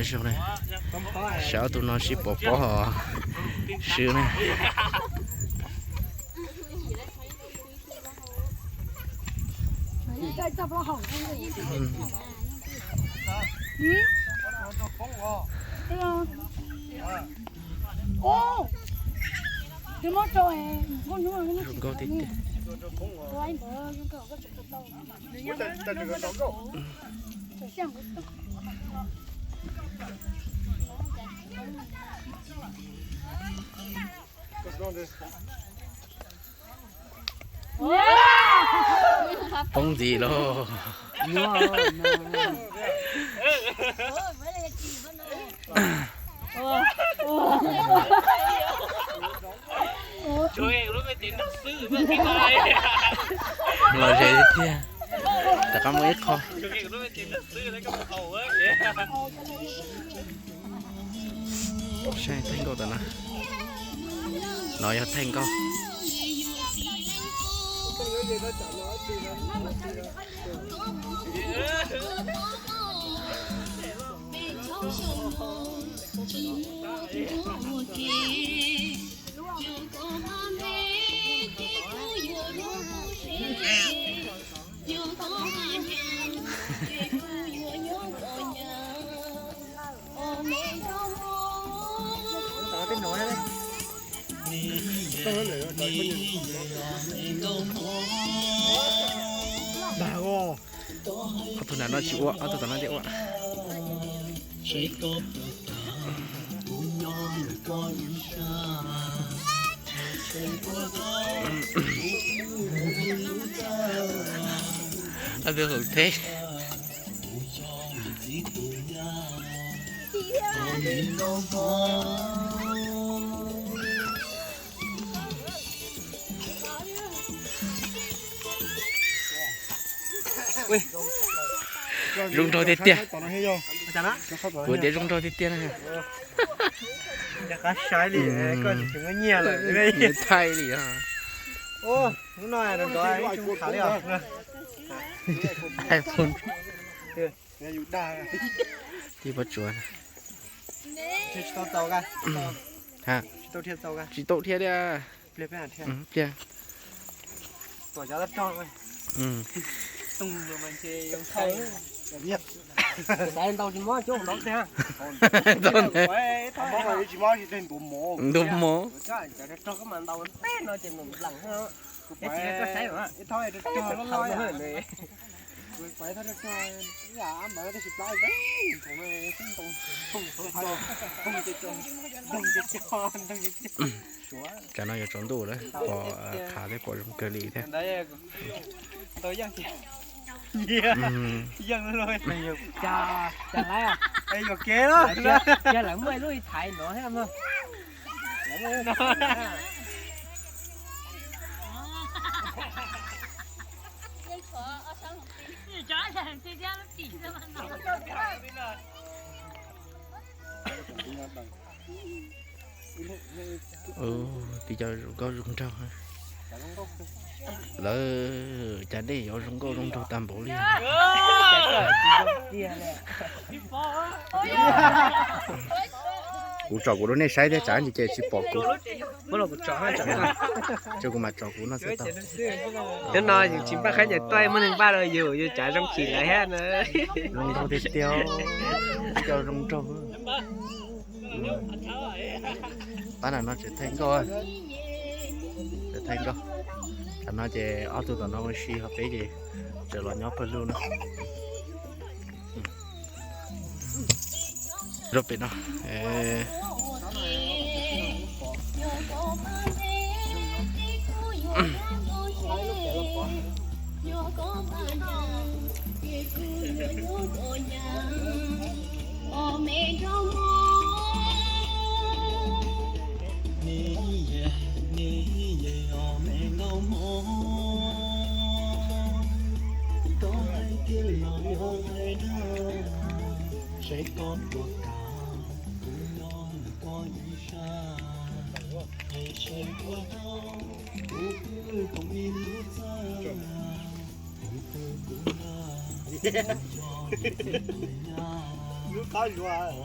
Zoo na, saib ob tug no sib pom pob hos swb na. Zoo nkauj tiag tiag. Poob ntxiv lauj. Los ze tiag tiag. Rov qab muaj ib qho. Saib thaij nkauj tom no. No yog thaij nkauj. Ob tug nram no tsis ua, ob tug tom no thiaj ua. Ob tug hauv teb. Zoo nraug tiag tiag. Kuv tias zoo nraug tiag tiag na. Thaij li. Tib pob tsuas. Tsis tau dhia li. Pliag. Ntuj mos. Tsam no yuav tsaus ntuj lawm, pom qhav thiab pom zoo kawg li thiab. Ub, tib co zoo nkauj zoo nraug. Lawv cas dej yuav zoo nkauj zoo nraug tag npaum li. Kuv tsom kuv rau nej saib thiab, tsam ntsis ces tsis pom kuv. Ces kuv mam tsom kuv no xwb tau. Cov no yus tsis npaj qhaib nyuam tuaj muaj neeg npaj rau yus, yus tsav zoo chim lawm thiab na. Zoo nraug tiag tiag, tib co zoo nraug. Pab nram no tseem thaij nkauj, tseem thaij nkauj. Tam no ces ob tug tom no ua si, ho peb ces tseem los nyob pawg lug no. Rau pem no. Lub qab yuav.